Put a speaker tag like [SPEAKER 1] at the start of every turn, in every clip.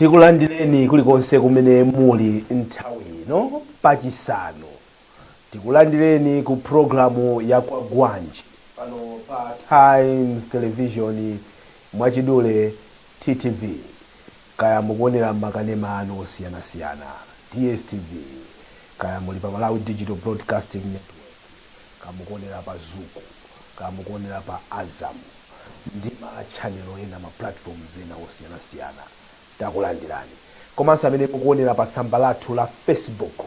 [SPEAKER 1] Tikulandireni kulikonse kumene muli nthawi ino pachisanu. Tikulandireni ku programu ya Kwagwanji pano pa Times Television, mwachidule TTV. Kaya mukuonera makanema anu osiyanasiyana, DStv, kaya muli pa Malawi Digital Broadcasting Network, kaya mukuonera pa Zuku, kaya mukuonera pa Azam ndi ma channel ena, ma platforms ena osiyanasiyana, takulandirani. Komanso amene mukuonera pa tsamba lathu la Facebook,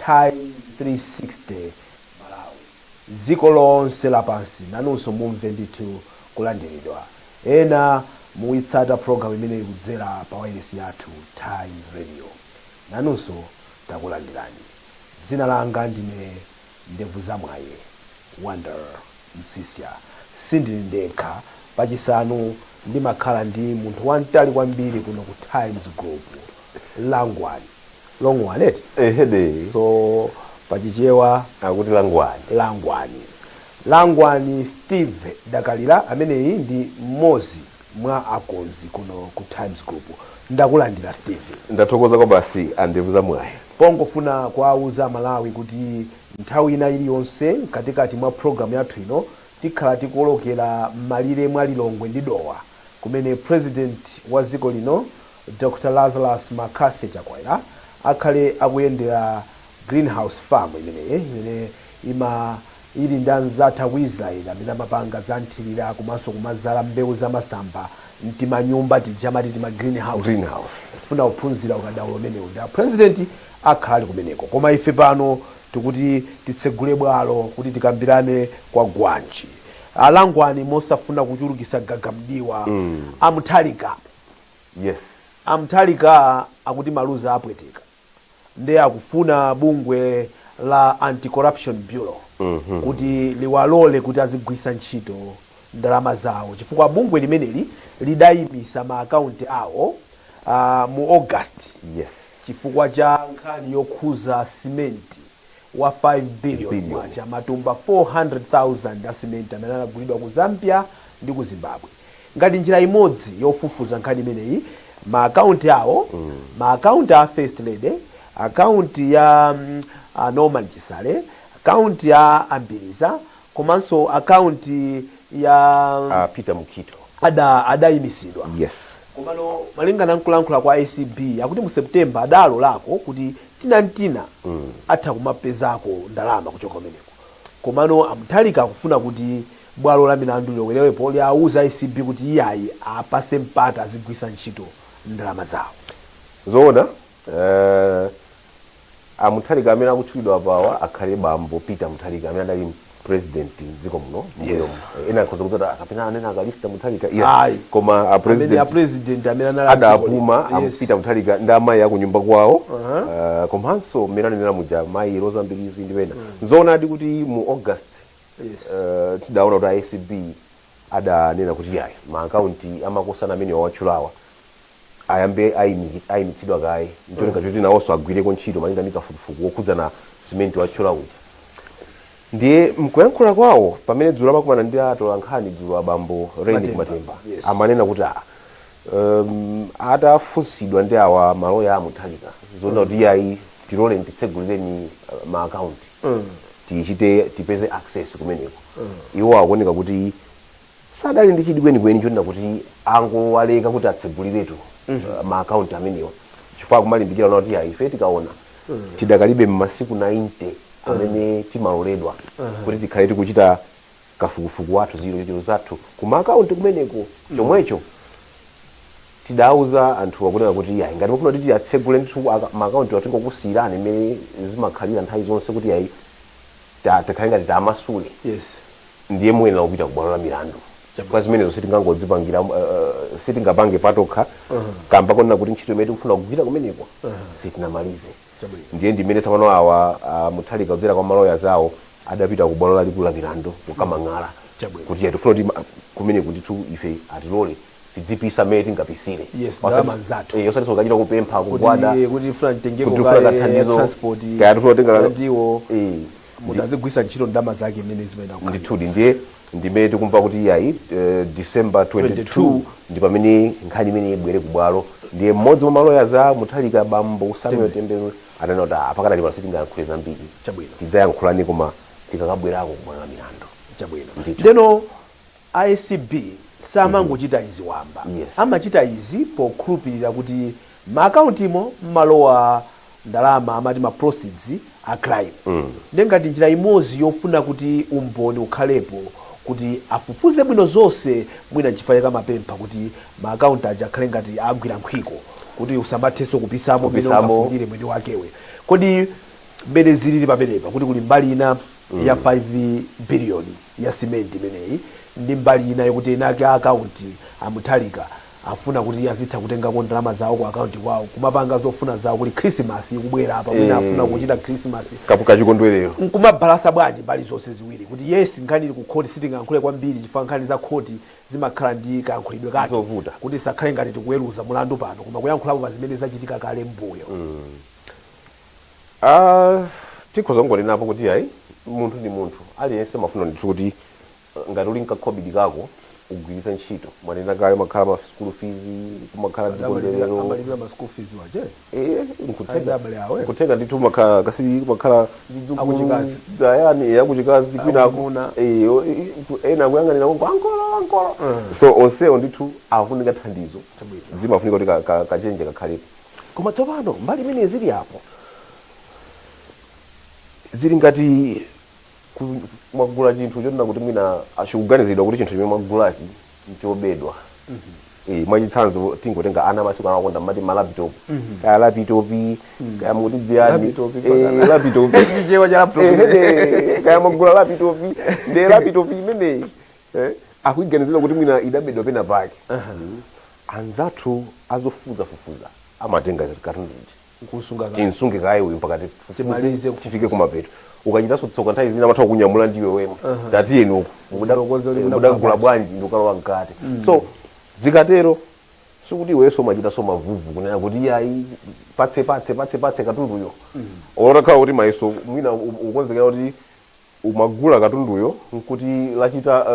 [SPEAKER 1] Times 360 Malawi, dziko lonse lapansi, nanunso mumve ndithu kulandiridwa. Ena muyitsata program imeneyi kudzera pa wailesi yathu, Times Radio, nanunso takulandirani. Dzina langa ndine Ndevu Zamwaye Wonder Msisya. Sindili ndekha. Pachisanu ndimakhala ndi munthu wamtali kwambiri kuno ku Times Group, Langwani Longwani, eti?
[SPEAKER 2] Ehede.
[SPEAKER 1] So pachichewa
[SPEAKER 2] akuti Langwani.
[SPEAKER 1] Langwani, Langwani Steve Dakalira. Ameneyi ndi mmodzi mwa akonzi kuno ku Times Group. Ndakulandira, Steve.
[SPEAKER 2] Ndathokoza kwa basi, andevu zamwayi.
[SPEAKER 1] Pongofuna kuwauza Malawi kuti nthawi ina iliyonse mkatikati mwa programu yathu ino tikhala tikuolokera m'malire mwa Lilongwe ndi Dowa, kumene President wa dziko lino, Dr Lazarus McCarthy Chakwera, akhale akuyendera greenhouse farm imeneyi imene ima ili ndi anzathu aku Israel amene amapanga za nthirira komanso kumazala mbewu zamasamba mtimanyumba tija amati tima greenhouse.
[SPEAKER 2] Greenhouse.
[SPEAKER 1] Kufuna kuphunzira ukadaulo umenewu, ndi president akhala ali kumeneko. Koma ife pano tikuti titsegule bwalo kuti tikambirane kwa gwanji. Alangwani, mosafuna kuchulukisa gagamdiwa, amuthalika, amuthalika akuti maluza apweteka, ndiye akufuna bungwe la Anti-Corruption Bureau kuti liwalole kuti azigwisa ntchito ndalama zawo, chifukwa bungwe limeneli lidayimisa ma akaunti awo mu August chifukwa cha nkhani yokhuza simenti wa 5 billion
[SPEAKER 2] Billion.
[SPEAKER 1] kwacha, matumba 400,000 a simenti amene anagulidwa ku Zambia ndi ku Zimbabwe. Ngati njira imodzi yofufuza nkhani imeneyi, ma akaunti awo, ma akaunti a First Lady, akaunti ya Norman Chisale, akaunti ya Ambiriza, komanso akaunti ya
[SPEAKER 2] Peter Mukito
[SPEAKER 1] adayimisidwa. Komano malingana nkulankhula kwa ACB, akuti mu September adalolako kuti tinantina atha kumapezako ndalama kuchoka kumeneko. Komano amuthalika akufuna kuti bwalo la milandu lilowerewepo, liawuza ACB kuti iyayi, apase mpata azigwisa ntchito ndalama zawo.
[SPEAKER 2] Zoona, amuthalika amene akutchulidwa pawa akhale bambo Peter Muthalika amene adali president mdziko muno mbuyomu. Ena akhoza kuti kapena anene akalista Muthalika. Yeah.
[SPEAKER 1] Ayi.
[SPEAKER 2] Koma a
[SPEAKER 1] amene
[SPEAKER 2] president
[SPEAKER 1] a president amene anali a dziko
[SPEAKER 2] adapuma
[SPEAKER 1] lino.
[SPEAKER 2] Yes. Peter Muthalika ndi amayi akunyumba kwawo, komanso mmene anenera muja, mayi Rosa Mbirizi ndi pena. Zoonadi kuti mu August tidaona kuti ACB adanena kuti yayi, ma akaunti amakosana amene wawatchulawa ayambe ayimitsidwa kaye, ncholinga choti nawonso agwireko ntchito malinga ndi kafukufuku wokhudzana simenti watchula uja. Ndiye mkuyankhula kwawo pamene dzulo amakumana ndi atolankhani dzulo, abambo Reyneck
[SPEAKER 1] Matemba,
[SPEAKER 2] Matemba amanena kuti atafunsidwa ndi awa maloya amuthalika zoona kuti iyayi, tilole titsegulireni ma akaunti, tichite tipeze access kumeneko, iwo akuoneka kuti sadali ndi chidwi kwenikweni chonena kuti angowaleka kuti atseguliretu ma akaunti amenewa, chifukwa akumalimbikira kuti ya, ife tikaona tidakalibe m'masiku 90 amene timaloledwa kuti tikhale tikuchita kafukufuku wathu, zilolezo zathu kuma akaunti kumeneko. Chomwecho tidauza anthu akunena kuti yayi, ngati mufuna kuti tiyatsegule ndithu ma akaunti, atingokusiyirani mmene zimakhalira nthawi zonse kuti yayi, tikhale ngati tamasule, ndiye muyenera kupita ku bwalo la milandu, chifukwa zimenezo sitingangodzipangira, sitingapange patokha, kamba konena kuti ntchito imene tikufuna kugwira kumeneko sitinamalize. Ndiye ndimene tsopano awa Muthalika kudzera kwa maloya zawo adapita ku bwalo lalikulu la milandu kukamang'ala kuti ya, tifuna kuti kumeneko ndithu ife atilole tidzipisa mmene tingapisire.
[SPEAKER 1] Ndalama zathu.
[SPEAKER 2] Osati kukachita kupempha, kugwada
[SPEAKER 1] kuti funa mtengeko
[SPEAKER 2] kuti tifuna
[SPEAKER 1] kaye
[SPEAKER 2] kathandizo
[SPEAKER 1] transport
[SPEAKER 2] kaya tifuna kutenga
[SPEAKER 1] ndiwo. Munthu azigwisa ntchito ndalama zake imene zimayenda kukhalira.
[SPEAKER 2] Ndithudi, ndiye ndimene tikumva kuti yayi, December 22
[SPEAKER 1] 22
[SPEAKER 2] ndi pamene nkhani imene ibwere kubwalo. Ndiye mmodzi mwa maloya za Mutharika, bambo Samuel Tembenu, ananena kuti pakadali pano sitingayankhule zambiri. Tidzayankhulani koma tikakabwerako kubwalo la milandu. Ndithu.
[SPEAKER 1] Ndeno ACB samangochita izi wamba. Amachita izi pokhulupirira kuti maakauntimo mmalowa ndalama, amati ma proceeds a crime. Ndengati njira imodzi yofuna kuti umboni ukhalepo kuti afufuze bwino zonse, mwina chifukwa chake amapempha kuti maakaunti aja akhale ngati agwira nkhwiko kuti usamathenso kupisamo mmene
[SPEAKER 2] Kupisamo.
[SPEAKER 1] ungafunire mwini wakewe. Kodi mmene zilili pamenepa, kuti kuli mbali ina ya 5 billion ya simenti imeneyi ndi mbali ina yokuti enake akaunti a Mutharika afuna kuti azitha kutengako ndalama zawo ku akaunti kwawo kumapanga zofuna zawo, kuli Christmas ikubwera apa, mwina afuna kuchita Christmas
[SPEAKER 2] kapu kachikondwerero,
[SPEAKER 1] nkumabalasa bwanji mbali zonse ziwiri kuti yes, nkhani ili ku khoti, sitingayankhule kwambiri chifukwa nkhani za khoti zimakhala ndi kayankhulidwe kake
[SPEAKER 2] Zovuta.
[SPEAKER 1] kuti sakhale ngati tikuweruza mulandu pano, koma kuyankhulapo pa zimene zachitika kale mbuyo?
[SPEAKER 2] Ah, tikhoza kungonenapo kuti ayi, munthu ndi munthu, aliyense mafuna ndithu kuti ngati uli nkakhobidi kako ugwiritse ntchito. Mwanena kale, makhala ma school fees, kumakhala zikondwerero.
[SPEAKER 1] Amalipira ma school fees wache?
[SPEAKER 2] Eh, nkutheka.
[SPEAKER 1] Ayi, abale awe.
[SPEAKER 2] Nkutheka ndithu, makhala kasi makhala
[SPEAKER 1] Akuchikazi.
[SPEAKER 2] Dayani akuchikazi kwina
[SPEAKER 1] Akumuna.
[SPEAKER 2] Ena akuyang'anira konko, ankolo ankolo. So onsewo ndithu afunika thandizo. Zimafunika kuti kachenje kakhalepo. Koma tsopano mbali imene zili apo, zili ngati mwagula chinthu chonena kuti mwina achikuganizidwa kuti chinthu chimene mwagulachi nchobedwa. Mwachitsanzo, tingotenga ana masiku anakonda mati ma laptop, kaya laptop, kaya mukuti dziyani.
[SPEAKER 1] Laptop,
[SPEAKER 2] Laptop.
[SPEAKER 1] Chichewa cha laptop.
[SPEAKER 2] Kaya mwagula laptop, ndiye laptop imeneyi akuiganizira kuti mwina idabedwa pena pake. Anzathu azofufuzafufuza amatenga katunduji
[SPEAKER 1] Nkusunga kale.
[SPEAKER 2] Tinsunge kaye uyu mpaka
[SPEAKER 1] Timalize
[SPEAKER 2] tifike kumapeto. Ukachitanso tsoka, nthawi zina amatha kunyamula ndiwe wemwe, tatiyeni uku.
[SPEAKER 1] Kufotokoza kuti
[SPEAKER 2] mudagula bwanji ndikukalowa mkati. So zikatero sikuti iwenso umachitanso mavuvu kunena kuti iyayi, patse patse patse patse katunduyo. Otakhala kuti mayeso mwina ukonzekera kuti umagula katunduyo nkuti lachita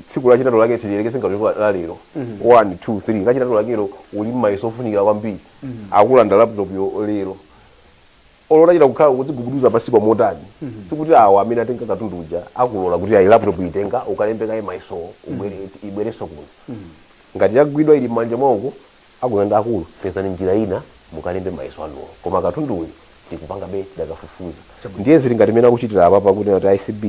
[SPEAKER 2] tsiku lachitatu lake, tiliyelekeze ngati la lero, 1 2 3, lachitatu lakelo uli mmayeso ofunikira kwambiri, akulanda laptop yo lero, olotachita kukhala kudzigubuduza pasipo motani, sikuti awa amene atenga katundu uja akulola kuti ayi, laptop itenga ukalembe kaye mayeso, ubwere, ibwerenso kuno. Ngati yagwidwa ili m'manja mwawoko, akuyenda akulu, pezani njira ina mukalembe mayeso anuwo, koma katundu uyu tikupangabe, tidakafufuza. Ndiye zili ngati mene akuchitira apapa, kuti kuti ACB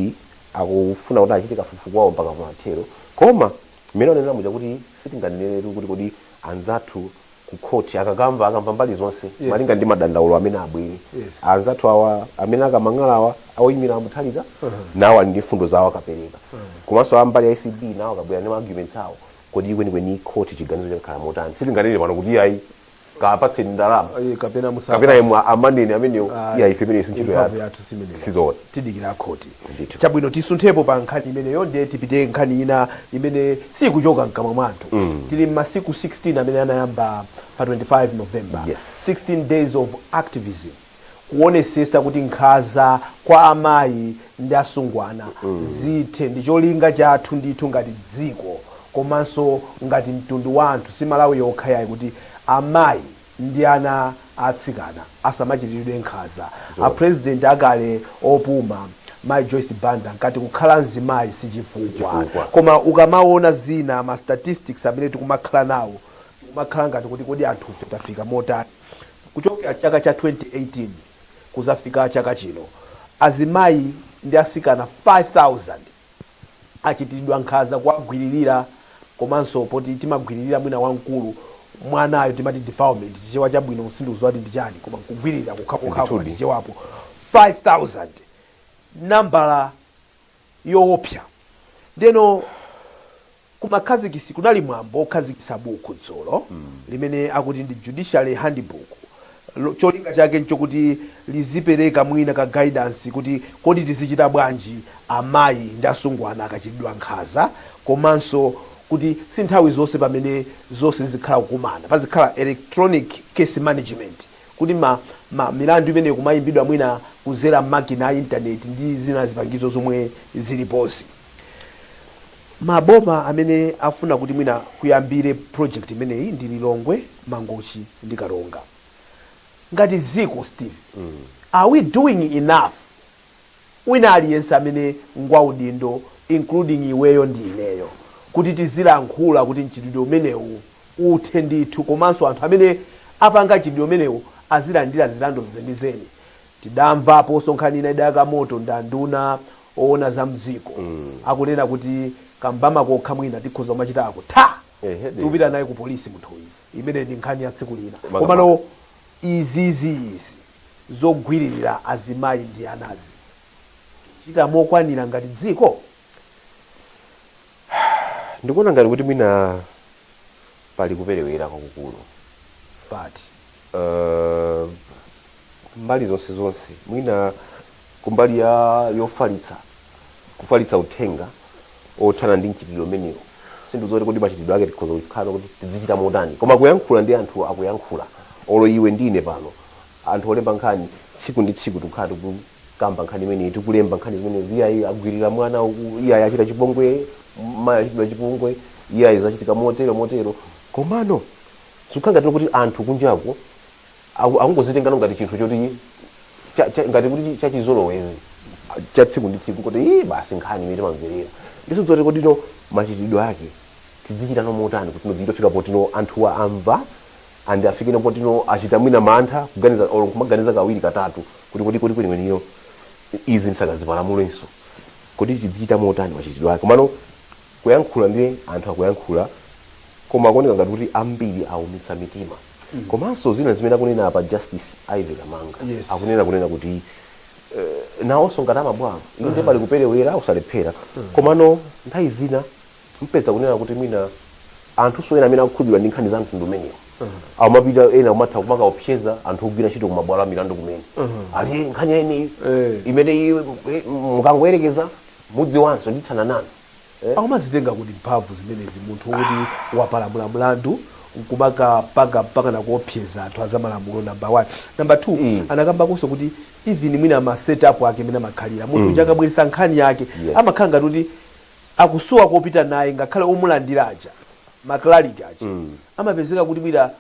[SPEAKER 2] akufuna kuti achite kafukufuku wawo mpaka kumathero. Koma mmene anenera muja kuti sitinganeneretu kuti kodi anzathu ku khoti akakamva, akamva mbali zonse malinga ndi madandaulo amene abwere, anzathu awa amene akamang'ala awa awoyimira a Mutharika nawo ali ndi mfundo zawo akapereka, komanso ambali ya ACB nawo akabwera ndi ma arguments awo, kodi kwenikweni khoti chiganizo chakhala motani? Sitinganene pano kuti ayi, kapatseni ndalama
[SPEAKER 1] Kapena musa
[SPEAKER 2] kapena imwe amanene amenewo. Iya, ife imene si ntchito
[SPEAKER 1] Mphamvu
[SPEAKER 2] yathu.
[SPEAKER 1] Yathu simeneyo.
[SPEAKER 2] Sizoona.
[SPEAKER 1] Tidikira khoti.
[SPEAKER 2] Ndithu.
[SPEAKER 1] Chabwino, tisunthepo pa nkhani imeneyo, ndiye tipite nkhani ina imene sikuchoka mkamwa mwathu. Tili m'masiku 16 amene anayamba pa 25 November, 16 days of activism kuonesesa kuti nkhanza kwa amayi ndi asungwana zithe. Ndi cholinga chathu ndithu ngati dziko komanso ngati mtundu wa anthu, si Malawi yokha yayi, kuti amayi ndi ana atsikana asamachitiridwe nkhanza. A president akale opuma, Mai Joyce Banda, nkati kukhala mzimayi sichifukwa.
[SPEAKER 2] Chifukwa.
[SPEAKER 1] Koma ukamaona zina ma statistics amene tikumakhala nawo, tikumakhala ngati kuti kodi anthufe tafika motani? Kuchokera chaka cha 2018 kuzafika chaka chino, azimayi ndi asikana 5000 achitiridwa nkhanza, kuwagwiririra, komanso poti timagwiririra mwina wamkulu mwanayo timati defilement, Chichewa chabwino sindikudziwa kuti ndi chani, koma nkugwiririra kukhakukhaku.
[SPEAKER 2] Ndithudi.
[SPEAKER 1] Chichewapo 5000, nambala yoopsa. Ndeno kumakhazikisi kunali mwambo okhazikisa buku dzulo limene akuti ndi judiciary handbook. Cholinga chake nchokuti lizipereka mwina ka guidance kuti kodi tizichita bwanji amayi ndi asungwana akachitidwa nkhanza, komanso kuti si nthawi zonse pamene zonse zikhala kukumana, pazikhala electronic case management. Kuti ma milandu imene kumayimbidwa mwina kuzera makina a intaneti ndi zina zipangizo zomwe zilipozi. Maboma amene afuna kuti mwina kuyambire project imeneyi ndi Lilongwe, Mangochi ndi Karonga. Ngati ziko, Steve, are we doing enough? Wina aliyense amene ngwaudindo, including iweyo ndi ineyo, kuti tizilankhula kuti mchitidwe umenewu uthe ndithu, komanso anthu amene apanga mchitidwe umenewu azilandira zilango zenizeni. Tidamvapo nkhani ina idayaka moto ndi anduna oona za mdziko akunena kuti kambama kokha mwina tikhoza kumachitako tha tikupita naye ku polisi munthu uyu. Imene ndi nkhani ya tsiku lina. Komano izizi, izi zogwiririra azimayi ndi anazi, chita mokwanira ngati dziko?
[SPEAKER 2] Ndikuona ngati kuti mwina pali kuperewera kwakukulu.
[SPEAKER 1] Pati?
[SPEAKER 2] Mbali zonse zonse, mwina kumbali ya yofalitsa, kufalitsa uthenga othana ndi mchitidwe umenewo. Sindizoti kuti machitidwe ake tikhoza kukhala kuti tizichita motani, koma kuyankhula ndi anthu akuyankhula, olo iwe ndine pano, anthu olemba nkhani, tsiku ndi tsiku tikukhala tikukamba nkhani imeneyi, tikulemba nkhani zimenezi. Iyayi, agwirira mwana uku, iyayi, achita chipongwe, mayi achitidwa chipongwe, iyayi, zachitika motero motero. Komano zikukhala ngati kuti anthu kunjako akungozitengano ngati chinthu choti ngati kuti chachizolowezi cha tsiku ndi tsiku, kuti ii, basi, nkhani imene timamverera. Ndiso zoti kodino machitidwe ake tidzichitano motani kuti nodzichitofika potino anthuwa amva and afikeno potino achita mwina mantha kuganiza or kumaganiza kawiri katatu kuti kodi kwenikweniro izi ndisakazipalamulenso, kodi tidzichita motani machitidwe ake? Komano kuyankhula ndi anthu akuyankhula, koma akuoneka ngati kuti ambiri aumitsa mitima. Komanso zina zimene akunena apa Justice Ivy Kamanga, akunena kunena kuti nawonso ngati amabwalo, inde, pali kuperewera, usalephera, komano nthawi zina mpeza kunena kuti mwina anthu ena amene akukhudzidwa ndi nkhani za mtundu umenewo amapita ena kumatha kumakaopseza anthu ogwira ntchito kumabwalo a milandu kumene ali nkhani yayineyi imene mukangoyerekeza mudziwanso ndithana nanu.
[SPEAKER 1] Akumazitenga kuti mphamvu zimenezi, munthu wokuti wapalamula mlandu nkumakapanga mpaka nakuopseza anthu azamalamulo? Number one. Number two, anakambakonso kuti even mwina ma setup ake imene amakhalira munthu uja akabweretsa nkhani yake, amakhala ngati kuti akusowa kopita naye. Ngakhale omulandira aja, maklaliki aja, amapezeka kuti mwina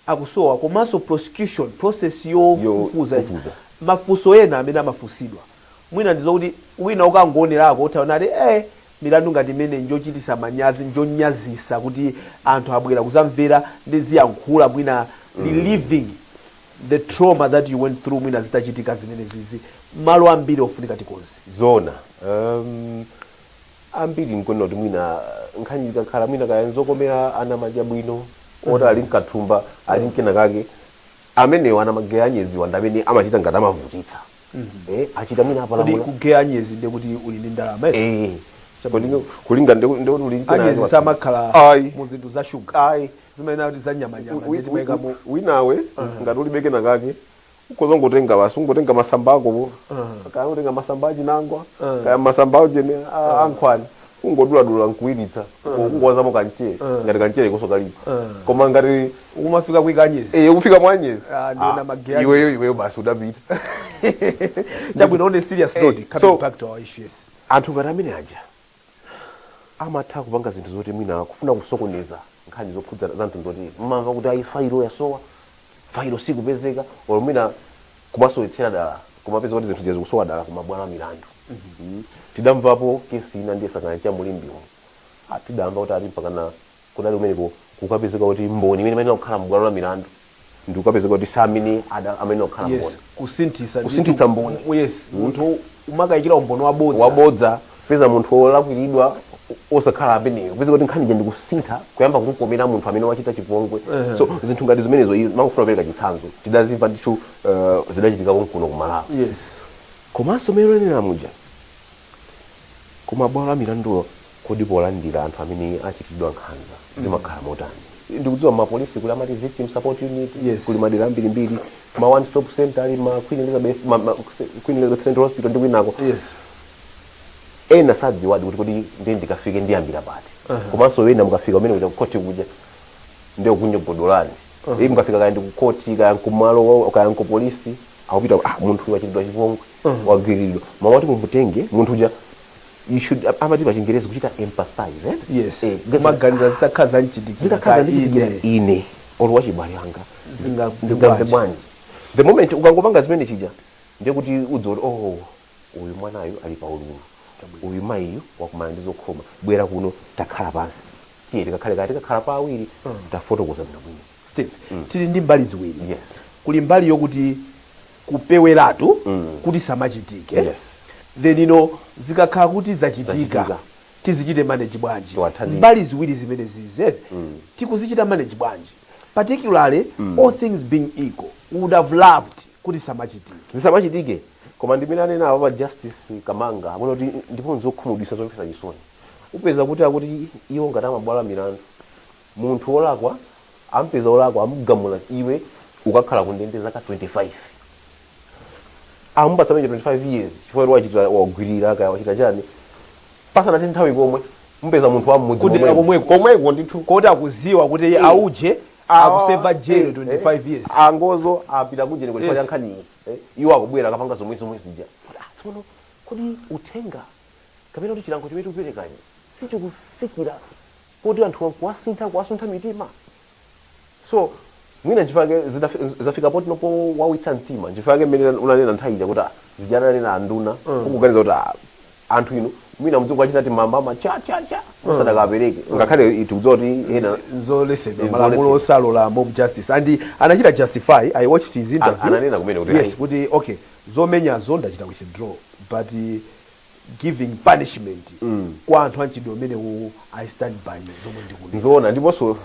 [SPEAKER 1] akusowa. Komanso prosecution process yofufuza,
[SPEAKER 2] Yofufuza.
[SPEAKER 1] mafunso ena amene amafunsidwa mwina ndizokuti wina ukangoonerako uthaona ati milandu ngati imene njochitisa manyazi, njonyazisa, kuti anthu abwera kuzamvera ndi ziyankhula, mwina reliving the trauma that you went through, mwina zitachitika zimene zizi. Malo ambiri ofunika tikonze.
[SPEAKER 2] Zona, ambiri nkunena kuti mwina nkhani ikakhala mwina kaya nzokomera ana madya bwino, oti ali mkathumba, ali mkena kake, amenewo anamageya anyeziwa ndi amene amachita ngati amavutitsa, achita mwina
[SPEAKER 1] Kodi
[SPEAKER 2] apalamula.
[SPEAKER 1] Kugeya anyezi ndiye kuti uli ndi ndalama, eh?
[SPEAKER 2] Eh, kulinga ndikuti uli mkena
[SPEAKER 1] Anyezi
[SPEAKER 2] kake.
[SPEAKER 1] samakhala
[SPEAKER 2] Ayi.
[SPEAKER 1] mu zinthu za shuga,
[SPEAKER 2] Ayi.
[SPEAKER 1] zimayenera kuti za nyamanyama, ndiye timayikamo.
[SPEAKER 2] Winawe ngati ulibe kena kake, ukhoza ungotenga basi, ungotenga masamba ako, kaya ungotenga masamba achinangwa, kaya masamba aujene ankhwani, ungoduladula nkuwiritsa, kungowazamo kanchere, ngati kanchere koso kalipo. Koma ngati
[SPEAKER 1] Ukumafika kuika anyezi,
[SPEAKER 2] ukufika mwanyezi,
[SPEAKER 1] Ah, ndiyo namageya.
[SPEAKER 2] Iweyo basi udapita.
[SPEAKER 1] Chabwino, on a serious note, coming back to our issue, yes.
[SPEAKER 2] Anthu ngati amene aja amatha kupanga zinthu zoti mwina kufuna kusokoneza nkhani zokhudza za mtundu oti mmamva kuti ayi, failo yasowa, failo sikupezeka, olo mwina kumasowetsera dala, kumapeza kuti zinthu ziya zikusowa dala kumabwalo a milandu. Tidamvapo kesi ina ndiye sakana cha mulimbiwo. Ah, tidamva kuti ati mpakana kunali kumeneko kukapezeka kuti mboni imene imayenera kukhala m'bwalo la milandu ndi kukapezeka kuti samene amayenera kukhala mboni.
[SPEAKER 1] Kusinthisa.
[SPEAKER 2] Kusinthitsa mboni.
[SPEAKER 1] Yes, munthu umakayikira umboni wabodza.
[SPEAKER 2] Wabodza, peza munthu wolakwiridwa osakhala ameneyo, kupeza kuti nkhani ija ndikusintha, kuyamba kumkomera munthu amene wachita chipongwe. So zinthu ngati zimenezo, mangofuna kupereka chitsanzo, tidazimva ndithu, zidachitika konkuno ku Malawi. Komanso mmene lonena muja, kumabwalo a milandulo, kodi polandira anthu amene achitidwa nkhanza zimakhala motani? Ndikudziwa mapolisi kuli amati victim support unit, kuli madera ambirimbiri, ma one stop center ali ma Queen Elizabeth, Queen Elizabeth Central Hospital ndi kwinako. Ena sadziwadi kuti kodi ndiye ndikafike ndiyambira pati. Komanso ena mukafika umene kuja kukhoti kuja, ndiye kunyogodolani. Mukafika kaya ndi kukoti, kaya nkumalo, kaya nkupolisi, akupita, ah, munthu wachitidwa chipongwe, wagwiridwa, mamati mumutenge munthu uja, you should, amati pa Chingerezi kuchita empathize, eh?
[SPEAKER 1] Yes.
[SPEAKER 2] Eh,
[SPEAKER 1] Kumaganiza zitakhala zanchitikira
[SPEAKER 2] zitakhala
[SPEAKER 1] ka
[SPEAKER 2] ndichitikira
[SPEAKER 1] ine.
[SPEAKER 2] Ine olo wachibale anga, ndingamve
[SPEAKER 1] bwanji?
[SPEAKER 2] bwanji? The moment ukangopanga zimene chija, ndiye kuti udziwa kuti, oh, uyu mwanayu ali pa ululu, uyu mayiyu wakumana ndi zokhoma, bwera kuno, takhala pansi, tiye tikakhale, kaya tikakhala pa awiri, tafotokoza bwinobwino.
[SPEAKER 1] Steve, tili ndi mbali ziwiri.
[SPEAKER 2] Yes.
[SPEAKER 1] Kuli mbali yokuti kupeweratu kuti samachitike.
[SPEAKER 2] Yes.
[SPEAKER 1] Then ino zikakhala kuti zachitika,
[SPEAKER 2] Zachitika.
[SPEAKER 1] tizichite manage bwanji?
[SPEAKER 2] Tiwathandize.
[SPEAKER 1] Mbali ziwiri zimene zize tikuzichita manage bwanji? Particularly, all things being equal, we would have loved kuti samachitike.
[SPEAKER 2] Zisamachitike, koma ndimene anena apo pa Justice Kamanga, akuona kuti ndipo nzokhumudwitsa, zomvetsa chisoni, upeza kuti akuti iwo ngati amabwala milandu, munthu wolakwa ampeza wolakwa, amugamula, iwe ukakhala ku ndende zaka 25, amupatsa mene 25 years chifukwa kuti wachita, wagwirira, kaya wachita chani. Pasanathe nthawi komwe mupeza munthu wa mmudzi
[SPEAKER 1] Kudera
[SPEAKER 2] momwemo.
[SPEAKER 1] komweko.
[SPEAKER 2] Komweko ndithu.
[SPEAKER 1] Koti akuziwa kuti auje akuseva jail 25 years.
[SPEAKER 2] Angozo apita kunjeni kuti cha nkhaniyi, iwo akubwera akapanga zomwe zomwe zija. Ah, tsono kodi uthenga kapena kuti chilango chimene tikuperekachi sichikufikira kuti anthu kuwasintha, kuwasuntha mitima? So mwina nchifukwa zafika poti nopo wawitsa mtima. Nchifukwa mmene unanena nthawi ija kuti, ah, zijananena anduna kungoganiza kuti, ah, anthu inu mwina muzikuwachita ti mambama cha cha cha musadakapereke, ngakhale tikudziwa kuti ena
[SPEAKER 1] Nzoletsedwa.
[SPEAKER 2] Nzoletsedwa.
[SPEAKER 1] Malamulo osalola mob justice, and anachita justify. I watched his interview.
[SPEAKER 2] Ananena kumene kuti
[SPEAKER 1] yes,
[SPEAKER 2] ayi.
[SPEAKER 1] Kuti okay, zomenyazo ndachita withdraw, but giving punishment kwa anthu anchidwe umenewu, I stand by zomwe ndikunena.
[SPEAKER 2] Nzoona. Ndiponso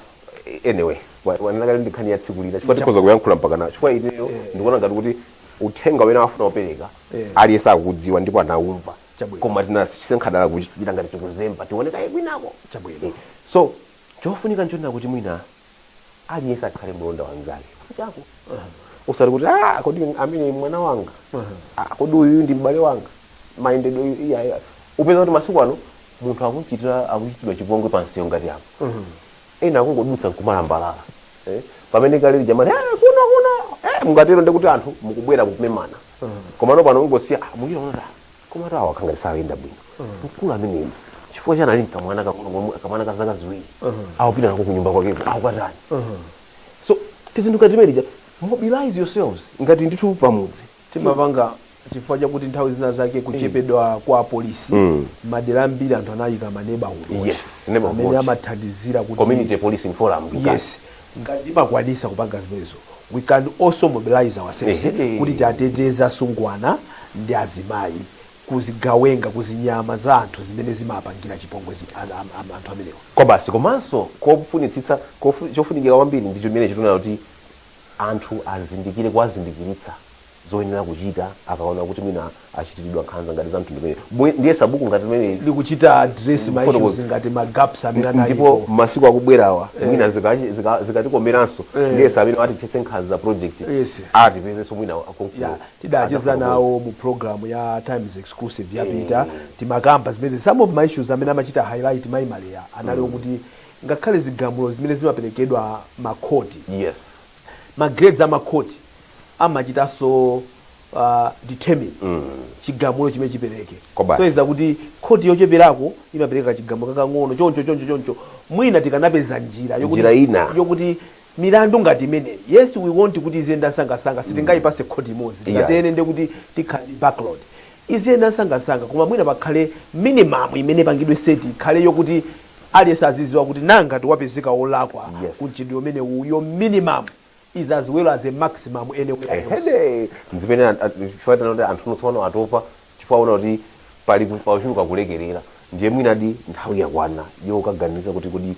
[SPEAKER 2] anyway, wanena ndi nkhani ya tsiku lina, chifukwa tikhoza kuyankhula mpaka na, chifukwa ineyo ndikuona ngati kuti uthenga umene afuna kupereka aliyense akudziwa ndipo anawumva.
[SPEAKER 1] Chabwino.
[SPEAKER 2] Koma tinasenkhadala kuchita ngati tikuzemba, tione kaye kwinako.
[SPEAKER 1] Chabwino.
[SPEAKER 2] So chofunika nchonena kuti mwina aliyense akhale mlonda wanzake chako, usati kuti, ah, kodi amene mwana wanga, ah, kodi uyu ndi m'bale wanga, mayendedwe iya iya. Upeza kuti masiku ano munthu akuchitira, akuchitidwa chipongwe pansewu ngati apo, ena akungodutsa nkumalambalala, eh? Pamene kale jamani, eh, kuno kuno, eh, mungatero ndikuti anthu mukubwera kupemana. Koma no pano mungosiya, ah, muchita kuona, ah, koma tawa khanga sayenda bwino mkulu ameneyi, chifukwa chani ali mkamwana kakulu, kamwana ka zaka 2, akupita nako kunyumba kwakeko, akukatani? So tizinthu ngati timenija, mobilize yourselves ngati ndithu pamudzi.
[SPEAKER 1] Timapanga chifukwa chakuti nthawi zina zake kuchepedwa kwa polisi, madera ambiri anthu anayika ma neighborhood watch
[SPEAKER 2] Yes, neighborhood
[SPEAKER 1] amene
[SPEAKER 2] watch.
[SPEAKER 1] amathandizira kuti
[SPEAKER 2] Community policing forum.
[SPEAKER 1] Yes, ngati timakwanisa kupanga zimenezo, we can also mobilize ourselves kuti tiateteze asungwana ndi azimayi kuzigawenga, kuzinyama za anthu zimene zimapangira chipongwe anthu amenewa.
[SPEAKER 2] Kwa basi. Komanso kofunitsitsa, chofunikira kwambiri ndi chimene chitunena kuti anthu azindikire, kuwazindikiritsa zoyenera kuchita akaona kuti mwina achitiridwa nkhanza ngati za mtundu umene. Ndiye sabuku ngati limene
[SPEAKER 1] likuchita address ma
[SPEAKER 2] Fotokoza.
[SPEAKER 1] issues ngati ma gaps amene
[SPEAKER 2] ndipo
[SPEAKER 1] analipo.
[SPEAKER 2] Masiku akubwerawa mwina zikatikomeranso, ndiye samene atithetse nkhanza project atipezenso mwina konkuno.
[SPEAKER 1] Ya, tidacheza nawo mu program ya Times Exclusive yapita, timakamba zimene some of my issues amene amachita highlight mayi Maleya analiwo kuti ngakhale zigamulo zimene zimaperekedwa makhoti, ma grades amakhoti amachitanso determine chigamulo chimene chipereke.
[SPEAKER 2] Kobasi.
[SPEAKER 1] So iza kuti khoti yocheperako imapereka chigamulo kakang'ono, choncho choncho choncho. Mwina tikanapeza njira yokuti,
[SPEAKER 2] Njira ina.
[SPEAKER 1] yokuti milandu ngati imeneyi, yes, we want kuti iziyenda sangasanga, sitingayipase khoti imodzi. Tikatene ndi kuti tikhale ndi backlog, iziyenda sangasanga, koma mwina pakhale minimum imene pangidwe set, ikhale yokuti aliyense aziziwa kuti nanga tiwapezeka wolakwa kumchitidwe umene uyo, minimum is as well as a maximum anywhere else.
[SPEAKER 2] Ehede, nzimene chifukwa kuti anthu tsopano atopa, chifukwa aona kuti pali pachuluka kulekerera. Ndiye mwinadi nthawi yakwana yokaganiza kuti kodi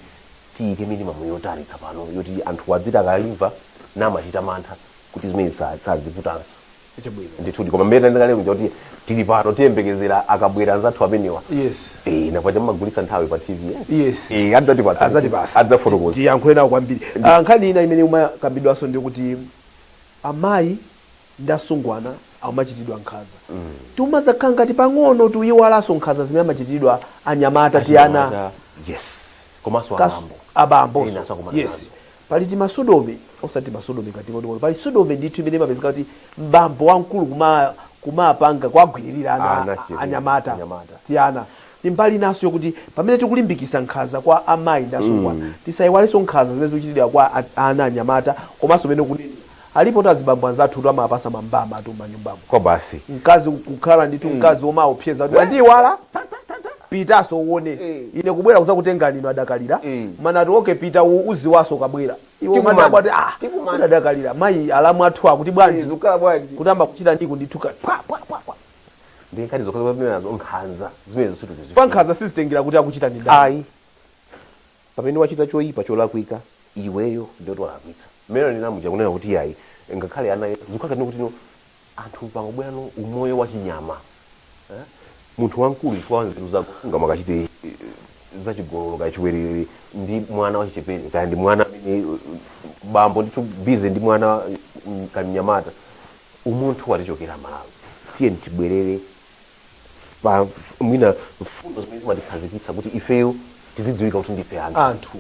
[SPEAKER 2] tiyike minimum yotani tsopano yoti anthu adziti akalimva namachita mantha kuti zimene saziputanso.
[SPEAKER 1] Chabwino.
[SPEAKER 2] Ndithudi. Koma mmene ndikale kuja kuti tili pano, tiyembekezera akabwera anzathu amenewa.
[SPEAKER 1] Yes.
[SPEAKER 2] Eh, napaja mmagulitsa nthawi pa TV, eh?
[SPEAKER 1] Yes.
[SPEAKER 2] Eh, adzatipatsa.
[SPEAKER 1] Adzatipasa.
[SPEAKER 2] Adzafotokoza.
[SPEAKER 1] Tiyankhule nawo kwambiri. Ah, nkhani ina imene imakambidwanso ndi kuti amayi ndi asungwana amachitidwa nkhanza. Tumazakhala ngati pang'ono tuyiwalanso nkhanza zimene amachitidwa anyamata, tiyana.
[SPEAKER 2] Yes, komanso
[SPEAKER 1] abambo.
[SPEAKER 2] Abambo.
[SPEAKER 1] Abambo.
[SPEAKER 2] Ena sakumana
[SPEAKER 1] yes
[SPEAKER 2] nazo.
[SPEAKER 1] Pali timasodomy, osati masodomy kating'oting'ono, pali sodomy ndithu imene imapezeka kuti mbambo wamkulu kumapanga kwagwiririra ana,
[SPEAKER 2] Ana chiri,
[SPEAKER 1] anyamata,
[SPEAKER 2] anyamata.
[SPEAKER 1] Tiyana ndi mbali inanso yokuti pamene tikulimbikisa nkhanza kwa amayi ndi asungwana, tisayiwalenso nkhanza zimene zikuchitidwa kwa ana anyamata. Komanso mene kunenera alipo to azibambo anzathu kuti amapasa mambama atu m'manyumbamo.
[SPEAKER 2] Kwa basi.
[SPEAKER 1] Mkazi kukhala ndithu mkazi womaopseza kuti wandiyiwala, pitaso uone, ine kubwera kuzakutengani ino adakalira. Manati okay, pita uziwaso ukabwera iwe.
[SPEAKER 2] Tikumana.
[SPEAKER 1] Umadabwa kuti ah,
[SPEAKER 2] Tikumana.
[SPEAKER 1] adakalira mayi alamu athu akuti bwanji?
[SPEAKER 2] Zikukhala bwanji?
[SPEAKER 1] Kutamba kuchita ndiku ndithu ka pwa pwa pwa pwa.
[SPEAKER 2] Ndi nkhani zokha zimene nazo nkhanza zimene zisutu.
[SPEAKER 1] Pa nkhanza sizitengera kuti akuchita ndi ndani.
[SPEAKER 2] Ayi, pamene wachita choyipa cholakwika, iweyo ndiyo walakwitsa. Mmene ndinamuja kunena kuti ayi, ngakhale ana zikukhala kuti no anthu pangobwerano umoyo wa chinyama, eh? Munthu wamkulu chifukwa wanzeru zako ungamakachite zachigololo kachiwerere ndi mwana wachichepere, kaya ndi mwana amene bambo ndithu busy ndi mwana kamnyamata. Umunthu watichokera Malawi. Tiye tibwerere pa mwina mfundo zimene zimatikhazikitsa kuti ifeyo tizidziwika kuti ndife anthu.
[SPEAKER 1] Anthu.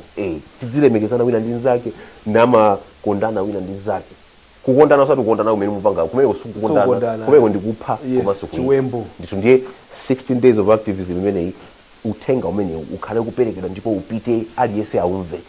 [SPEAKER 2] Tidzilemekezana wina ndi nzake, namakondana wina ndi nzake. Kukondana osati kukondana kumene mupanga kumene
[SPEAKER 1] Sikukondana.
[SPEAKER 2] sikukondana, kumene ndikupha komanso kuyipa.
[SPEAKER 1] Chiwembu.
[SPEAKER 2] Ndithu, ndiye 16 days of activism imeneyi, uthenga umenewu ukhale kuperekedwa ndipo upite, aliyense aumve.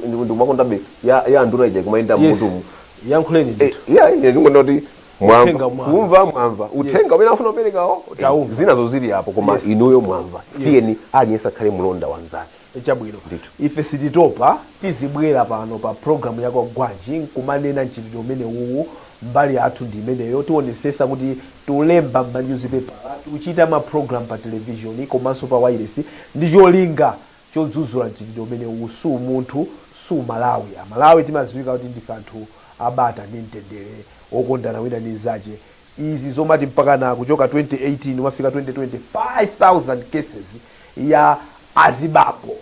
[SPEAKER 2] Ndikumakondabe ya anduna ija kumayenda mmutumu.
[SPEAKER 1] Yankhuleni ndithu.
[SPEAKER 2] Yeah, ine ndingonda kuti mwamva.
[SPEAKER 1] Uthenga mwamva.
[SPEAKER 2] Kumva mwamva uthenga umene afuna kuperekawo.
[SPEAKER 1] Taumva.
[SPEAKER 2] Zinazo zili apo, koma inuyo mwamva. Tiyeni aliyense akhale mlonda wanzake.
[SPEAKER 1] Chabwino.
[SPEAKER 2] Ndithu.
[SPEAKER 1] Ife sititopa, tizibwera pano pa programu ya Kwagwanji nkumanena mchitidwe umene uwu. Mbali yathu ndi imeneyo, tionesesa kuti tulemba m'manyuzipepala, tikuchita ma program pa televishoni komanso pa wireless ndi cholinga chodzudzula mchitidwe umene uwu. Su munthu, su Malawi. Amalawi timadziwika kuti ndife anthu abata ndi mtendere, okondana wina ndi mnzache. Izi zomati mpakana kuchoka 2018 umafika 2020, 5000 cases ya azibambo